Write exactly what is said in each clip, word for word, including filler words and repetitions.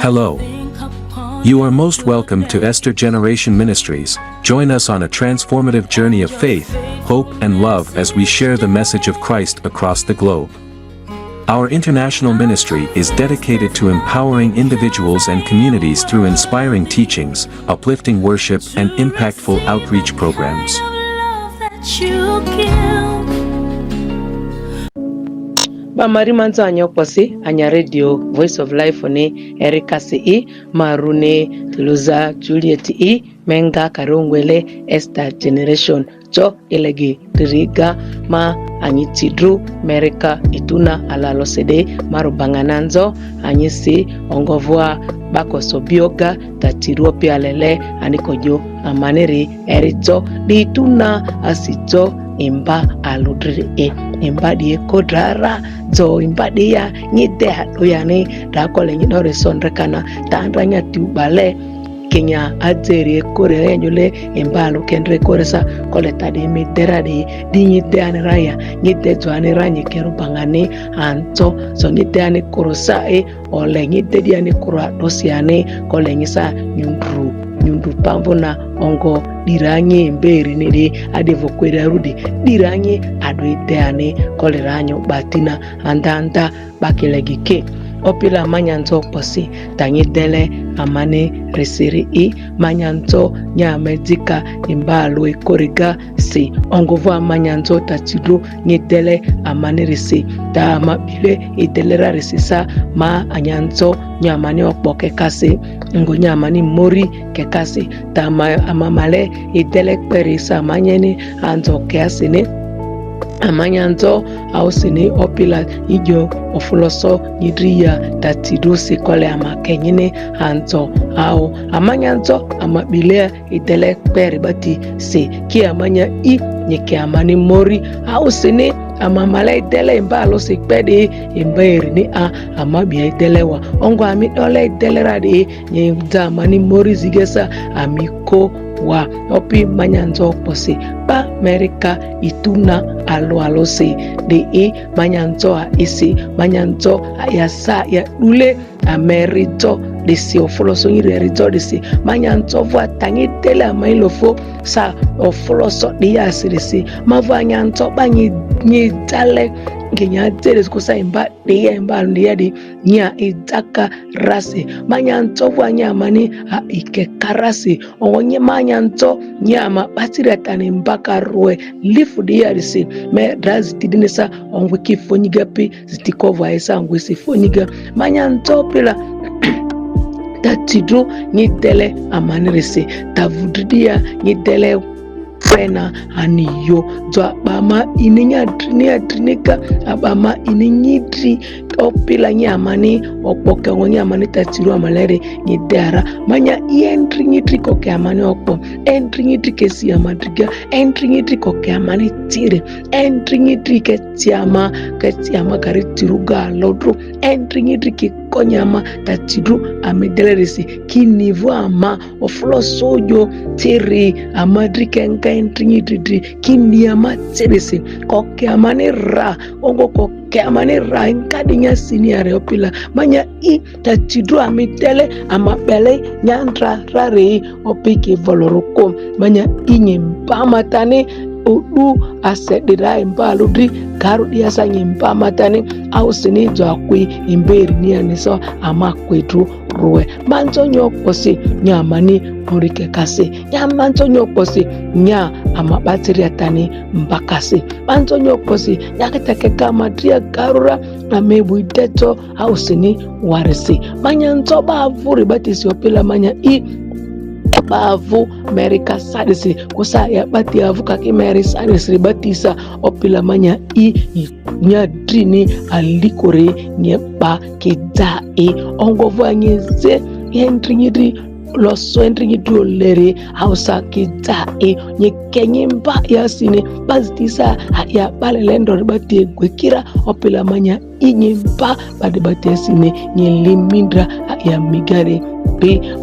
Hello. You are most welcome to Esther Generation Ministries. Join us on a transformative journey of faith, hope, and love as we share the message of Christ across the globe. Our international ministry is dedicated to empowering individuals and communities through inspiring teachings, uplifting worship, and impactful outreach programs. Ba mari manzo anyo kposi anya radio Voice of Life ni Erika si i marune Luza Juliet i menga karungwele Esther Generation cho ilegi diriga ma anyi tidru merika ituna alalo sede maru bangananzo anyi si ongovua bakoso bioga ta tidru opialele ani kojo amaniri erizo di ituna asizo imba aludri e imba di ekodrara zo imba di ya nyi de adu yani da kole nyi dore sondre kana tandra nya tiubale kenya adzeri ekore ya nyole imba alu kendre kore sa kole tadi mi dera di di nyi de ani raya nyi de zo ani ranyi keru bangani anto so nyi de ani koro sa e ole nyi de di ani koro adosi ani kole nyi sa nyundru nyundru pambo na ongo diranyi mberi ni di adevo kwere arudi diranyi adu ide ani kole ranyo batina anda anda bakilegi ke opila manyanzo kposi tanyi dele amani risiri i manyanzo nyamedzika imbalu ekoriga si ongovo amanyanzo tatidro nyi dele amani risi ta amabile idele ra risi sa ma anyanzo nyamani okpo kekasi ngo nyamani mori kekasi ta ama amamale idele kperi sa manyeni anzo keasini amanyanzo ausini opila ijo ofuloso nyidriya tatidu sikole amakenyini anzo au amanyanzo amabilea idele kperi bati si ki amanya i nyike amani mori ausini amamala idele imba alusi kpedi imba erini a amabia idele wa ongo ami dole idele radi nyi da amani mori zigesa ami ko wa opi manyanzo kposi ba merika ituna alu alusi di i manyanzo a isi manyanzo a yasa ya dule ameridzo disi ofoloso nyiri eridzo disi manyanzo vo atangi dele amailofo sa ofoloso diyasi disi mavo anyanzo ba nyi nyi dale nginya dele kusa imba diya imba diya di nya idaka rasi manyanzo vo anya amani a ike karasi ongo nye manyanzo nya ama batiri atani mbaka rue lifu diya disi me drazi tidinisa ongo ki fonyiga pi zitikovo aisa ngwisi fonyiga manyanzo pila tatidru nyi dele amanirisi tavudridia nyi dele fena ani yo dzo akpa ma ini nya drini adrinika akpa ma ini nyi dri opila nyi amani okpo ke ngo nyi amani tatidru amalere nyi dara manya i endri nyi dri koke amani okpo endri nyi dri kesi amadriga endri nyi dri koke amani tiri endri nyi dri ke tiama ke tiama kari tiruga lodru endri nyi dri ki konyama tatidru amedelerisi ki nivo ama ofoloso ojo tiri amadri kenka endri nyi dri dri ki ni ama tirisi koke amani ra ongo koke amani ra nkadi nya sini are opila manya i tatidru amitele amabele nyandra rari opiki voloroko manya i nyi mbamatani udu asedira imbaludri garu diasa nyi mbamatani ausini dzo akui imberi nianiso amakwedru rue manzo nyo kposi nya amani morike kasi nya manzo nyo kposi nya amabatiri atani mbakasi manzo nyo kposi nya ketekeka amadria garura amebu ideto ausini warisi manyanzo bavu ribatisi opila manya i bavu merika sadisi kusa ya bati avu kaki meri sadisi ribatisa opila manya i nya drini alikore nye ba keda e ongovo anyeze endri nyidri loso endri nyidri olere ausa keda e nye kenye mba yasine bazitisa ya balelendo ribati egwekira opila manya inye mba badi bati asine nye limindra ya migare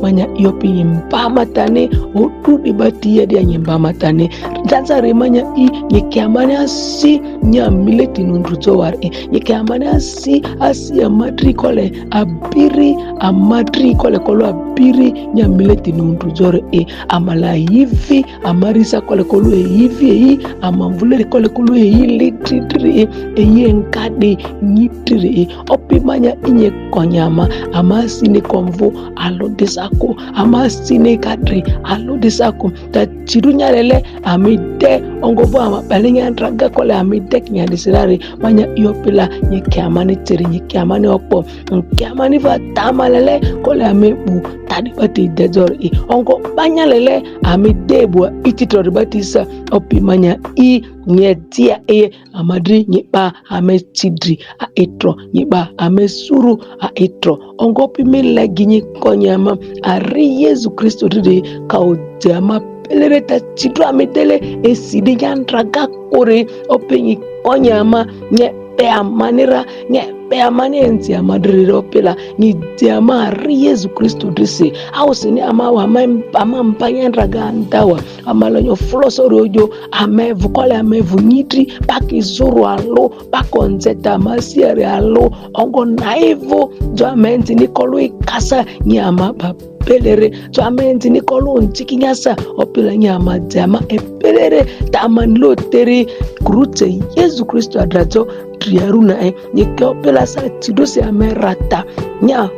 Manya iopi nyimba matane, odu di bati ya dia nyimba matane. Dazare manya i, nyeke amane asi, nya mileti nundru zowar e. Nyeke amane asi, asi amadri kole abiri, amadri kole kolo abiri, nya mileti nundru zore e. Amala yivi, amarisa kole kolo e yivi e, amamvule kole kolo e yi litri tri e, e yi enkadi nyitri e. Opi manya inye konyama, ama sine konvo alo disako, ama sine kadri alo disako. Ta chidu nyalele, amide ongovo ama bale nyandraga kole amide kinyadisirari, manya iopila, nyeke amane tiri, nyeke amane okpo, nyeke amane va tamalele, kole ame bu tadi bati dezor i. Ongo banyalele, amide bu ititro batisa, opi manya i, nyetia e, amadri nyiba ame chidri a etro, nyiba ame suru a etro. Ongo pi mi legi nyi konyama, ari Yesu Kristo didi ka ojama pelere ta chidro amedele, esidi nyandraga kore, opi nyi konyama, nye pe amanira, nye pe amane nti amadri ro pila, nyi diama ari Yesu Kristo disi. Au sini ama wa ama, ama mpa nyandraga andawa, ama lonyo floso rojo, ame vukole ame vunyitri, paki zuru alo, pako nzeta masiere alo, ongo naivo, jo ame nti nikolo ikasa, nyi ama ba pelere, jo ame nti nikolo ntiki nyasa, opila nyi ama diama e pelere, taman lo teri, krute Yesu Kristo adrato, triaruna e, nyeke opila sa tidusi ame rata, nya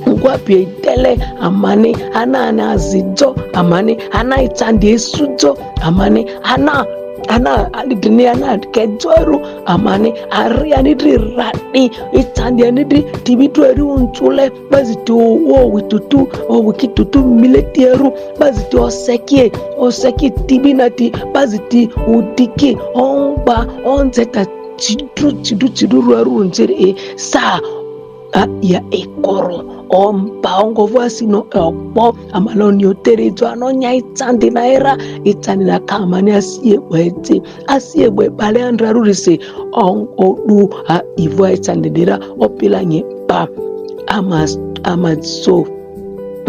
ngwa pie dele amane, ana ana azijo amane, ana itandi esujo amane, ana, ana alidini ana kejoru amane, ari anidi radi, itandi anidi tibitu eri untule, baziti o witutu, o wikitutu mileti eru, baziti osekie, oseki tibinati, baziti udiki, ongba, onzeta, chidu, chidu, chidu, ruaru, nzeri e, sa, a, ya ekoro. Ompa ongovo asino e okpo, amaloni otere jo ano nya itandi na era, itandi na kamane asie bwete, asie bwe bale andraru rise, on odu a ivo itandi dira, opila nyiba, ama, ama so.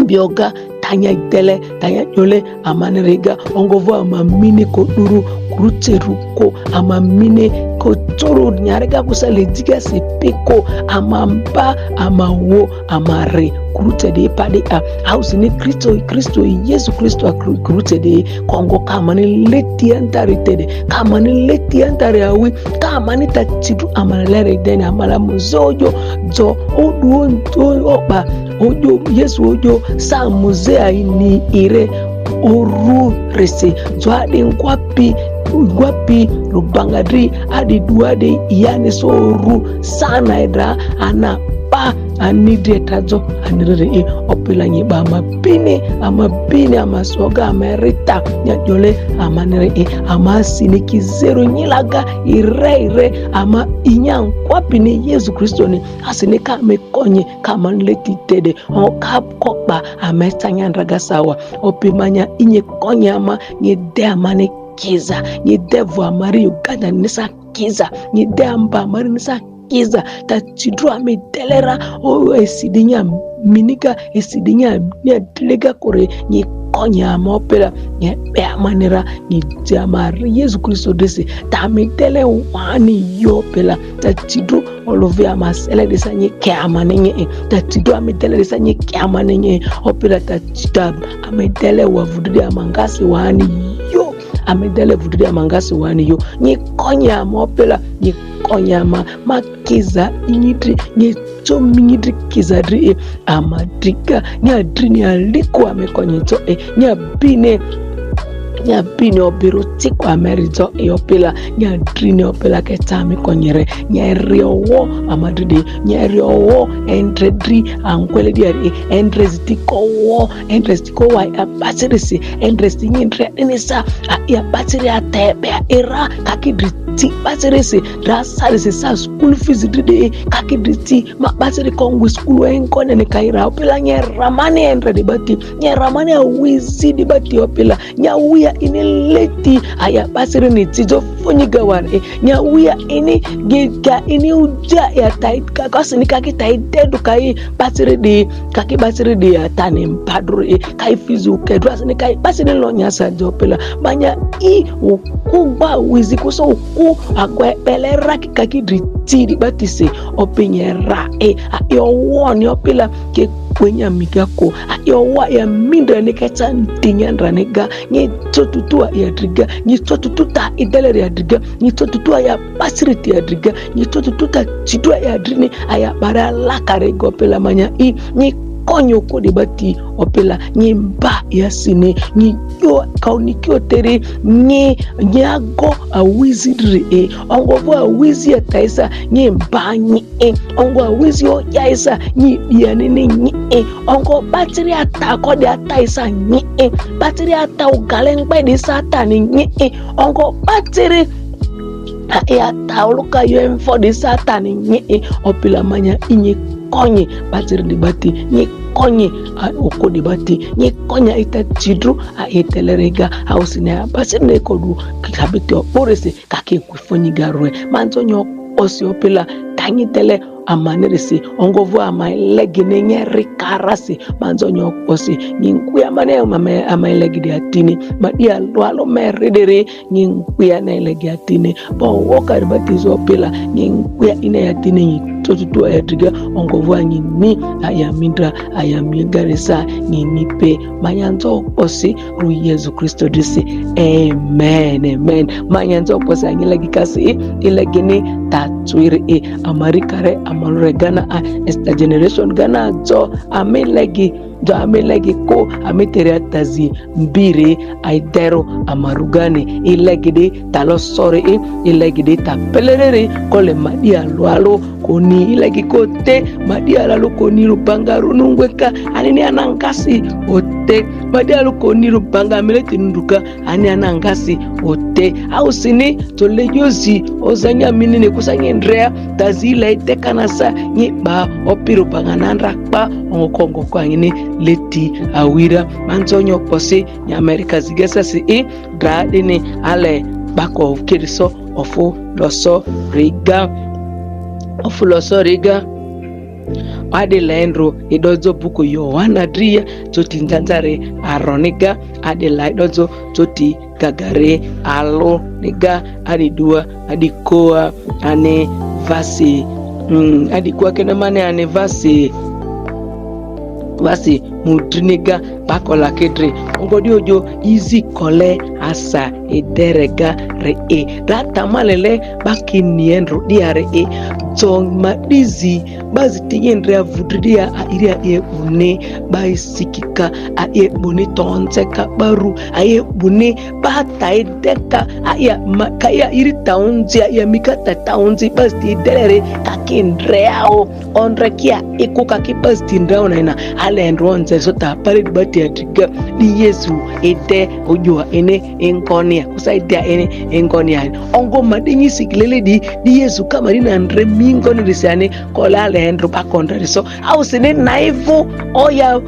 Bioga, tanya dele, tanya nyole, amanirega, ongovo ama mine ko duru, krute ruko, ama mine ko toro, nyarega kusa lediga se peko, ama mpa, ama wo, ama re, krute de pade a, au sini Kristo, Kristo, Yesu Kristo a kru-, krute de, kongo kamane leti antari tede, kamane leti antari awi, kamane ta chidu amala lere dene amala muzojo, jo, odu, o, oba, ojo, Yesu ojo, sa muze aini ire, oru rese, jo adi ngwapi, ngwapi, rubangadri, adi duade, iyane so oru, sana edra, ana pa, anidi etajo, anirere e, opila nyiba ama bine, ama bine, ama soga, ama rita, nya jole, amanire e, ama sini kizero nyilaga, ire, ire, ama inya ngwapi ni Yesu Kristo ni, asini ka me konye, ka man leti tede, o ka kokba, ame tanya ndraga sawa, opi manya inye konyama, nye de amane kiza, nye de vo amari Uganda nisa kiza, nye de amba amari nisa kiza, ta chidru ame delera, o esidi nya miniga, esidi nya, nya delega kore, nye konyama opela, nye pe amanira, nye de amari Yesu Kristo desi, ta ame dele wani yo pela, ta chidru, olove ama sele desa nyeke amane nye, ta chidru ame dele desa nyeke amane nye, opela ta chidru ame dele wa vududi ama ngasi wani yo, ame dele vududi ama ngasi wani yo, nye konyama opela, nye konyama, ma kiza inyidri, nye to minyidri kiza dri e, ama driga, nya dri ni aliko ame konye to e, nya bine, nya bine obiro tiko ame rizo e opela, nya dri ni opela keta ame konyere, nya riowo ama dri de, nya riowo endre dri angwele di ari, endre zitiko wo, endre zitiko wa ya basirisi, endre ziti nyendre dini sa, a ya basiri atebe, era kaki dri ti basirisi, dra sarisi sa school fees dri de, kaki dri ti, ma basiri kongwi school wa enko nene kaira, opela nye ramani endre di bati, nye ramani awizi di bati opela, nya wi ini leti aya basiri ni tijo fonyi gawan e. Nya uya ini ge ga ini uja ya tai ka kasi ni kaki tai dedu kai basiri di kaki basiri di ya tani mpadru e kai fizu kedru asini kai basiri lo nya sa jo pela manya i uku ba wizi kuso uku akwe pele raki kaki dri ti di batisi opinye ra e a yo woni opila ke kwenya migako a yo wa ya mindra ni keta ndinya ndra ni ga ni totutua ya driga ni totututa idelere ya driga ni totutua ya basiriti ya driga ni totututa chidua ya drini aya bara lakare gopela manya i ni konyo kodi bati opela ni mba ya sine ni yo kauni kio tere ni nyago awizi dri e ongo vo awizi ya taisa ni mba ni e ongo awizi o yaisa ni diani ni ni e ongo batiri ata kodi ataisa ni e batiri ata ugale ngbe di satani ni e ongo batiri a e ata oluka yo enfo di satani ni e opila manya inye konye batiri di bati ni konye a oko di bati ni konye ita chidru a itelere ga ausine a basine kodu kabiti oporese kake kwifonyi garwe manzo nyo osi opila tanyi tele amanirisi ongovu amai legi ni nyeri karasi manzo nyo osi nyingwi amane amai legi di atini madi alwalo meridiri nyingwi ane legi atini bo wokari batizo opila nyingwi ine atini nyi totutu ayatiga ongovu anyi ni ayamindra ayamigarisa nyini pe manyanzo osi ru yesu kristo disi amen amen manyanzo opo si anyi lagi kasi i lagi ni tatuiri i amarikare amarure gana a esta generation gana zo ami lagi zo ami lagi ko ami tere atazi mbiri aidero amarugani i lagi di talo sori i i lagi di tapelereri kole madi alualu koni i lagi ko te madi alalu koni lubanga runungweka anini anangasi ote madi alu koni lubanga mileti nunduka ani anangasi ote ausini toleyozi ozanyaminini kusanyi ndrea tazi ila itekanasa nyi kpa opi lubanga nandra kpa ongokongo kwangini leti awira manzonyo kosi nyamerika zigesasi i dra dini ale bako kiriso ofu loso riga ofu loso riga adi lendru idozo buku yohana dria toti nzanzare aroniga adi la idozo toti gagare alo niga adi dua adi koa ani vasi mm, adi koa kene mane ani vasi vasi mudriniga bakola kedre ongodi ojo izi kole asa ederega re e rata malele bakiniendro dia re e zong madizi bazi tiyendre avudri dia a iri a e une ba isikika a e buni tonze ka baru a e buni ba ta ideka a ya ma ka ya iri taunzi a ya mikata taunzi bazi tiderere ka kindreao onre kia iko kaki bas tinda ona ina ale ndro nze so ta pare di bati atriga di yesu ete ojo ene enkonia kusa ete ene enkonia ongo madinyi sikilele di di yesu kama dina ndre mingo ni disiane kola ale ndro pa kontra so au sene naivo oya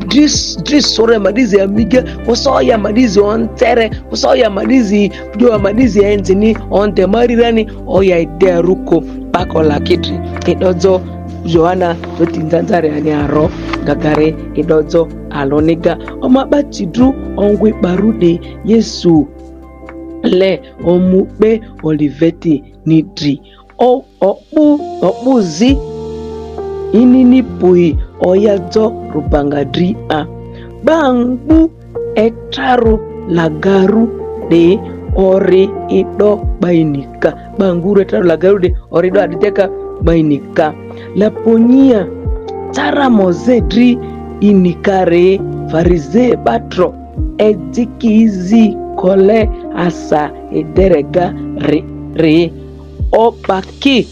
dris dris sore madizi amiga kusa oya madizi ontere kusa oya madizi jo madizi enzini onte marirani oya ide aruko bakola kitri idozo yohana totinzanzare ani aro gagare idozo aloniga oma batidru ongwi barude yesu le omukpe oliveti nidri o okpu okpuzi ininipui oyazo rubangadri a bangbu etaru lagaru de ori ido bainika banguru etaru lagaru de ori ido aditeka bainika laponyia tara moze dri inikare farize batro edzikizi kole asa ederega re, re. Opaki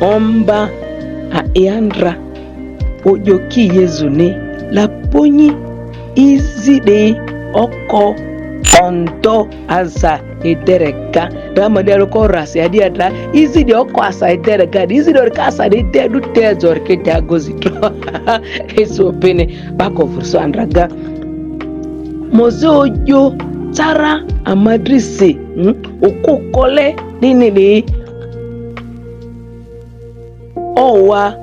omba a iandra ojoki yezu ni laponyi izidi oko ondo aza ederega dama dialo ko rasi adiadra izidi oko asa ederega di izidi orika asa di dedu tezor ke diagozi to eso pene bako furso andraga moze ojo tara amadrise, hmm? Oko kole dini de. Owa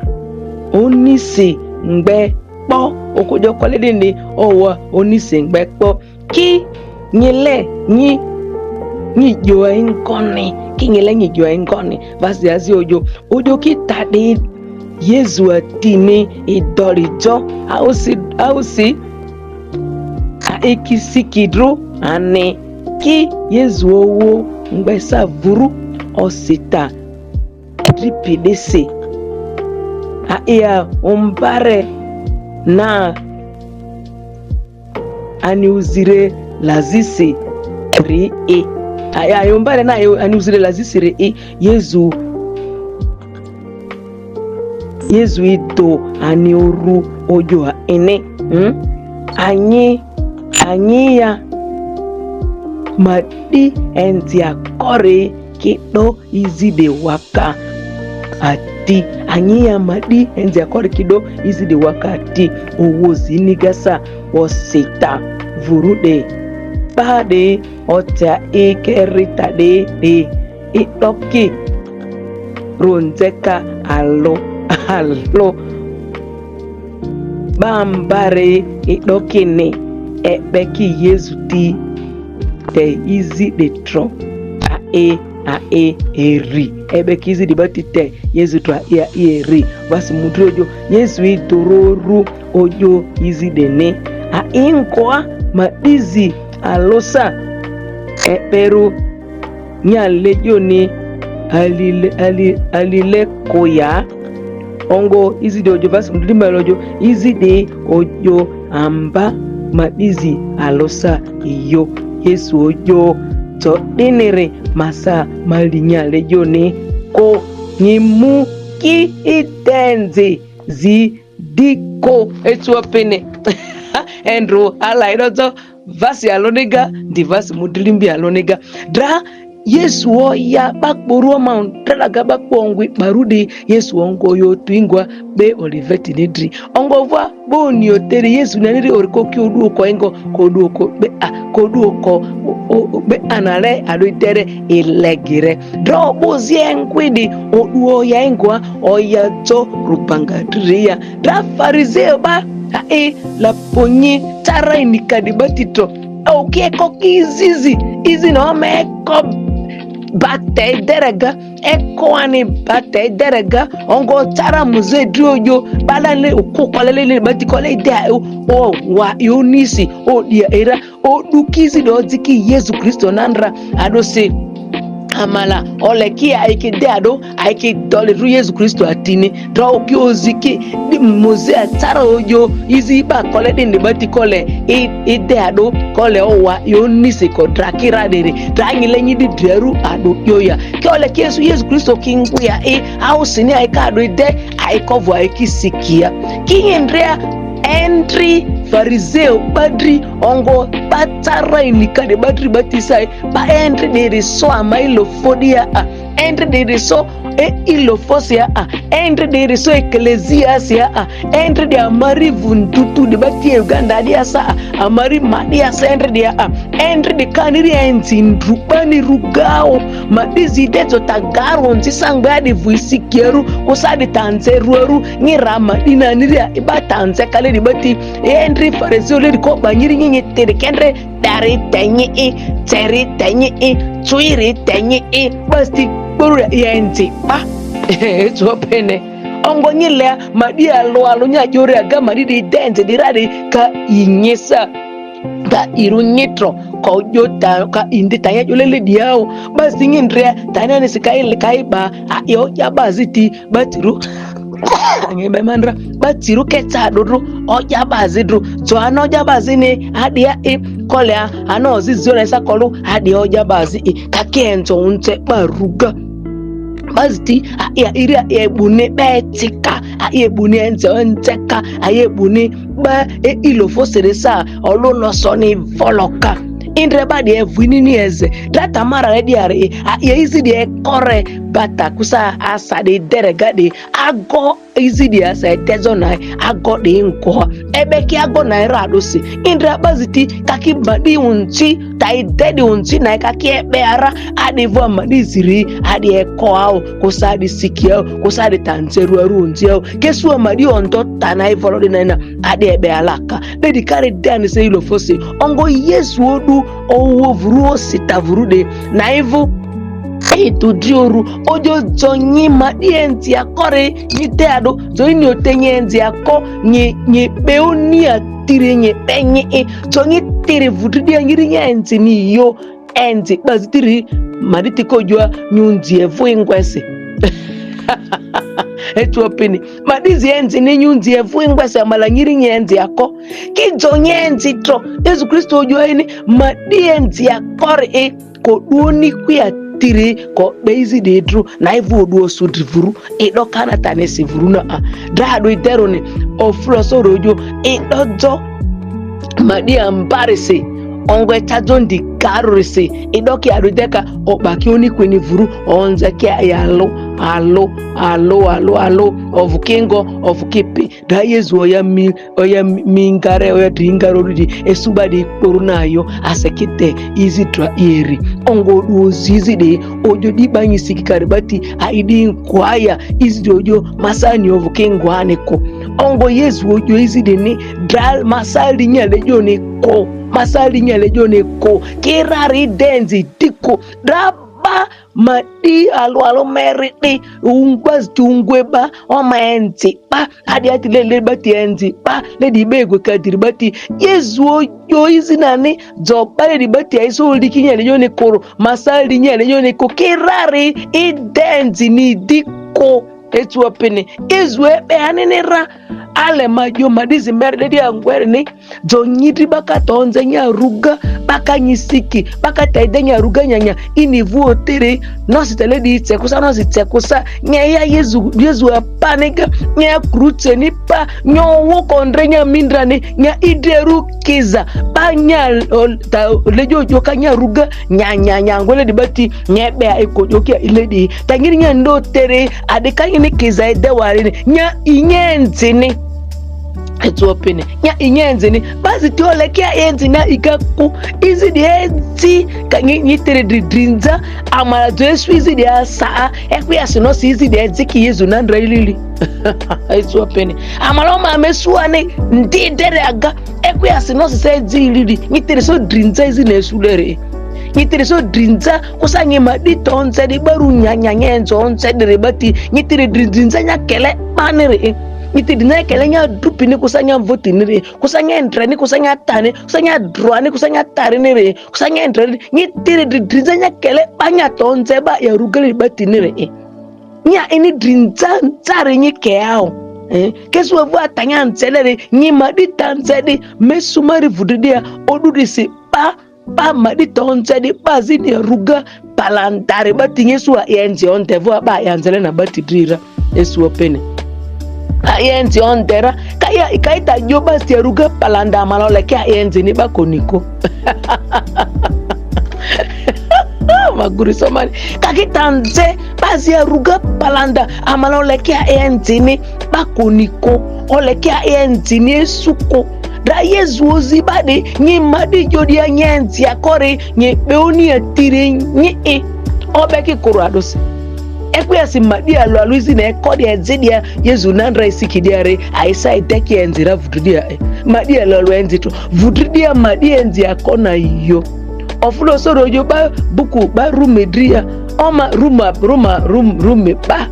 onise ngbe kpo. Oko jo kole dini de. Owa onise ngbe kpo. Ki nyele nyi nyi jo engoni. Ki nyele nyi jo engoni. Vasi azi ojo. Ojo kita de Yesu atini idori jo. Ausi, ausi. A ikisikidro ane. Ki Yesu owo ngbesa vuru osita. Ripidese. A ia umbare na ani uzire lazisi ri e. A ia umbare na ani uzire lazisi ri e. Yesu, Yesu ido ani oru ojo ene. Hmm? Anyi, anyi ya madi enzi akore kido izide waka ati. Anyi ya madi enzi akore kido izide waka ati. Owo zinigasa osita vurude. Pade ota ikerita de de. Itoki ronzeka alo alo. Bambare idokini. Ebeki Yesu ti te izide tro. A e, a e eri. Ebeki izide bati te Yesu tro a e, a e eri. Vasi mudrojo. Yesu idororu ojo izide ni. A inkoa madizi alosa. Eperu nyalejo ni alile, ali, alile koya. Ongo izide ojo vasi mudili malojo. Izide ojo amba madizi alosa iyo. Yesu ojo to diniri masa mali nyalejo ni ko nyimu ki itenzi zi diko etuo pene. Andrew ala idozo vasi aloniga ndi vasi mudilimbi aloniga. Dra Yesu oya bakporu omaun dalaga bakpongwi barudi. Yesu ongo yo tuingwa be oliveti nidri ongo vwa boni otere Yesu naniri oriko ki oduoko ingo koduoko be a koduoko be anare ado itere ilegire. Dra obozi engwidi oduo ya ingwa oya to rupanga dria. Dra Fariseo ba a e la ponyi tara inikadi batito. Oke ko kizizi izi na ome ko bate derega. Eko ani bate derega ongo tara muze dri ojo. Bala le oku kole le le bati kole de o wa yo nisi o dia era. Odu kizi do ziki Yesu Kristo nandra ado se amala ole ki aiki de ado aiki dole ru Yesu Kristo atini. Dra oki oziki di muze atara ojo izi ba kole de ne bati kole i, i de ado kole owa yo nisi ko dra kira dere. Dra nyile nyi di dreru ado yoya. Ki ole ki Yesu, Yesu Kristo ki nguya i au sini aika ado i de aiko vo aiki sikia. Ki nyendrea endri Fariseo badri ongo batara inikade badri batisai ba endri diri so amai lofodia a. Endri diri so e ilofosia a. Endri diri so eklesiasia a. Endri di amari vundutu di bati Uganda dia sa a. Amari madia sa endri dia a. Endri di kaniri enzi ndrubani rugao. Madizi dezo tagaro nzi sangbe adi vuisi kieru. Kusadi tanze rueru. Ngira madina niri a iba tanze kale di bati. Endri Fariseo le di ko banyiri nyinyi tiri kendre. Dari tenyi i, teri tenyi i, tuiri tenyi i. Basti buru ya enzi pa. Ezo pene. Ongo nyile madi alo alo nya jore aga madi di denze di radi ka inyesa. Ka iru nyitro ka ojo ta ka indi tanya jolele diao. Basi nyindre tanya ni sikai kai ba a yo ya baziti batiru. Ngi be mandra batiru keta dodro oja bazi dro. To ano oja bazi ni adia i kole a ano zizi ole sa kolu adia oja bazi i ka kento unte baruga. Baziti a ya iri a ya bune betika a ya bune enze enteka a ya bune ba e ilofo sere sa olo no so ni voloka. Indre ba di evwini ni eze data mara re di are a ya izi di ekore bata kusa asa de derega de ago izi de asa etezo na ago de nko. Ebe ki ago na era do si. Indra baziti kaki madi unti, ta ide de unti na kaki ebe ara, ade vo madi ziri, ade eko ao, kusa de siki ao, kusa de tanzeru aru unti ao. Kesu madi onto tana ivolo de na ina, ade ebe alaka. De di kare de ani se ilo fosi. Ongo Yesu odu, owo vuru, osita vuru de. Na ivu itu dioru, ojo zonyi madi enzi akore, nyi te ado, zonyi ni ote nyi enzi ako, nyi, nyi pe oni atire, nyi pe nyi e, zonyi tire vuru de anyiri nyi enzi ni yo, enzi, bazitiri, madi tiko jua, nyunzi evu ingwesi. Etu opini. Madi zi enzi ni nyunzi evu ingwesi amala nyiri nyi enzi ako. Ki zonyi enzi to. Yesu Kristo ojo ini, madi enzi akore e, ko duoni kuya tire, ko be izi de dru, na ivu odu osu dri vuru, ido kana tane si vuru na a. Dra do idero ni, ofulo so rojo, ido zo, madi ambarisi, ongo eta zo ndi karurisi, ido ki adu deka, obaki oni kweni vuru, onze ki ayalo, alo, alo, alo, alo, ovukingo, ovukipi. Da Yesu oya mi, oya mingare, oya dringaro di, esuba de kporu na yo, asekite, izi dra eri. Ongo du ozizi de, ojo di banyi siki karibati, a idi nkwaya, izi de ojo, masani ovukingo aneko. Ongo Yesu ojo izi de ni, dra masali nyale jo ne ko, masali nyale jo ne ko, kirari denzi tiko, dra ba, madi alo alo meridi, ungwas tungwe ba, oma enzi ba, adi ati lele bati enzi ba, ledi begwe kadiri bati, Yesu ojo izi nani, zo ba ledi bati aiso liki nyale jo ne koro, masali nyale jo ne ko, kirari, idenzi ni diko, etu opini, Yesu ebe anene ra, ale majo madizi meridi angwere ni, zonyi di baka tonze nya ruga, baka nyi siki, baka taide nya ruga nyanya, ini vuo tere, nosi tele di tse kusa, nosi tse kusa, nya ya Yesu, Yesu apaniga, nya krutse ni pa, nyo wo kondre nya mindra ni, nya ideru kiza, pa nya, ol-, ta, lejo jo ka nya ruga, nya, nya, nya, ngwele di bati, nya be a eko jo kia ile di, tangiri nya ndo tere, ade ka ini kiza ede wari ni, nya inye enzi ni. Etu opini. Nya inye enzi ni. Basi ti ole kia enzi na ika ku. Izi di enzi. Ka nyi, nyi tere dri drinza. Amala zo esu izi di asa. Eku ya sino si izi di enzi ki Yesu na ndra ilili. Etu opini. Amala oma mesu ane. Ndi dere aga. Eku ya sino si se enzi ilili. Nyi tere so drinza izi na esu dere. Nyi tere so drinza. Kusa nyi madi tonze di baru nya, nya, nya enzo onze dere bati. Nyi tere drinza nya kele panere. Nyi tere nya kele nya dupi ni kusa nya voti nere. Kusa nya entre ni kusa nya tane. Kusa nya drua ni kusa nya tare nere. Kusa nya entre ni. Nyi tere drinza nya kele pa nya tonze ba ya rugale bati nere. Nya ini drinza nzare nyi keao. Eh, kesu avu atanya nzele ni. Nyi madi tanze di. Mesu mari vudidia. Odu di si pa pa madi tonze di pa zini ruga palandare bati Yesu a enzi onde vo ba ya nzele na bati drira. Esu opini. A enzi ondera. Kaya, kaita joba si ruga palanda amala ole kia enzi ni bakoniko. Maguri somani. Kakita nze, bazi ruga palanda amala ole kia enzi ni bakoniko. Ole kia enzi ni esuko. Da Yesu ozi bade, nyi madi jodi a nyenzi akore, nyi be oni atire nyi e. Obe ki kuru adosi. Eku ya si madi alo alo izi na eko di enzi dia, Yesu na ndra isi ki dia re, aisa ide ki enzi ra vudidia e. Madi alo alo enzi to. Vudidia madi enzi ako na yo. Ofulo so rojo ba buku ba rume dria. Oma ruma, ruma, rum, rume ba.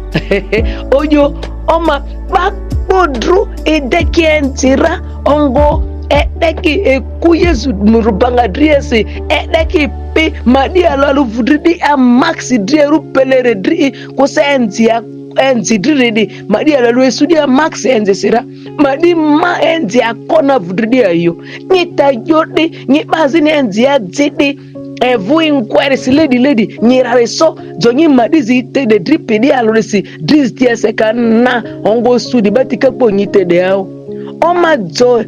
Ojo, oma ba kpodru ede ki enzi ra. Ongo, ede ki eku Yesu murubanga drie si, ede ki pi madi alo alo vudri di a max drie ru pelere dri, kusa enzi a, enzi dri di, madi alo alo esu di a max enzi sira, madi ma enzi ako na vudri di ayo. Nyi ta jodi, nyi bazi ni enzi a zidi, evu inkwere si ledi ledi, nyi rare so, zo nyi madi zi te de dri pidi alo de si, dri zi tia se ka na, ongo su di bati kakpo nyi te de ao. Oma zo,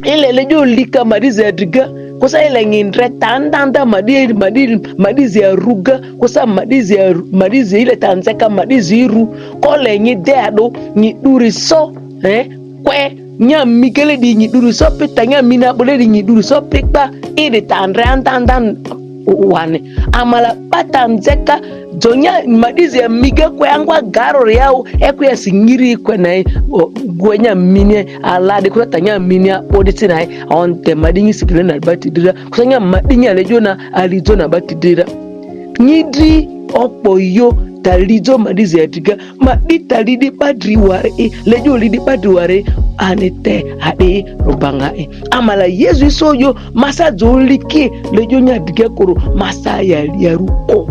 ile le jo lika madi zi adriga, Kosa ile nyi ndre tandanda madi madi madi zia ruga. Kosa madi zia madi zia ile tanzeka madi ziru. Kole nyi deado nyi duri so eh kwe nya migele di nyi duri so pita nya mina bole di nyi duri so pita. Ile tandre andandan wane amala pata nzeka jonya madi zia miga kwe angwa garo yao eku ya singiri kwe na gwe nya mini ala de kota nya mini odi tina onte madi nyi sikile na bati dira. Kosa nya madi nya lejona alizona bati dira. Nyi di okpo yo talizo madi zia diga madi talidi badri ware e lejo lidi badri ware anete ade rubanga e. Amala Yesu iso yo masa zo liki lejo nya diga koro masa ya ya ruko.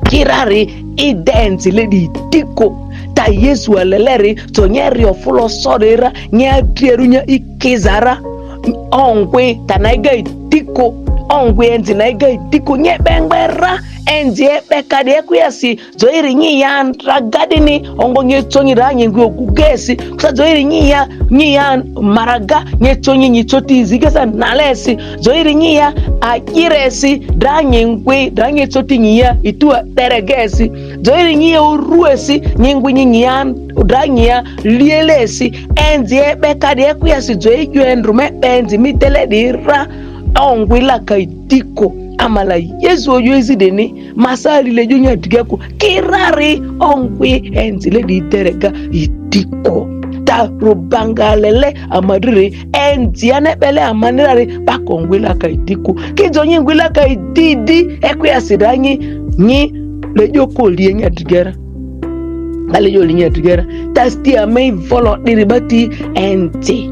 Kirari idenzi ledi tiko ta Yesu aleleri to nyeri ofulo sodera nya dieru nya ikizara. Ongwe tanaiga itiko ongwe enzi naiga itiko nye bengbera enzi ebekadi ekuyasi zoiri nyi ya ragadini ongo nye tsonyi ra nye ngwi ogugesi. Kusa zoiri nyi ya nyi ya maraga nye tsonyi nyi tsoti zigesa nalesi zoiri nyi ya ajiresi dra nye ngwi dra nye tsoti nyi ya itua teregesi zoiri nyi ya uruesi nye ngwi nyi nyi ya dra nyi ya lielesi. Enzi ebekadi ekuyasi zoi juendru me benzi miteledi ra ongwi laka itiko. Amala Yesu oyo ezideni masali lejo nya diga ko kirari ongwi enzi ledi iterega itiko. Ta rubanga lele amadriri enzi anebele amanirari bako ongwi laka itiko. Kizo nyi ngwi laka itidi ekuyasi dra nyi nyi lejo ko lie nya digera. Bale yo linya digera tasti amei volo diri bati enti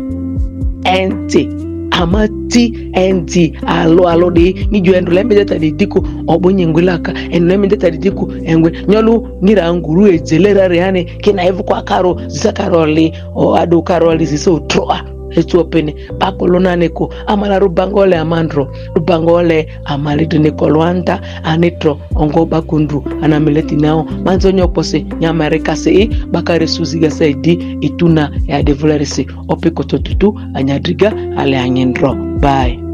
enti amati enti alo alo di ni juendru lembe data di diku obo nyengulaka en lembe data di diku engwe nyolu ngira nguru ezelera reane kina evu kwa karo zisa karoli o adu karoli ziso troa etu opene bakolo nane ko amala rubangole amandro rubangole amali dine kolwanta anitro ongo bakundru anamileti nao manzo nyokpose nyamareka se bakare suziga saidi ituna ya devoleresi opikoto tutu anyadriga ale anyendro. Bye.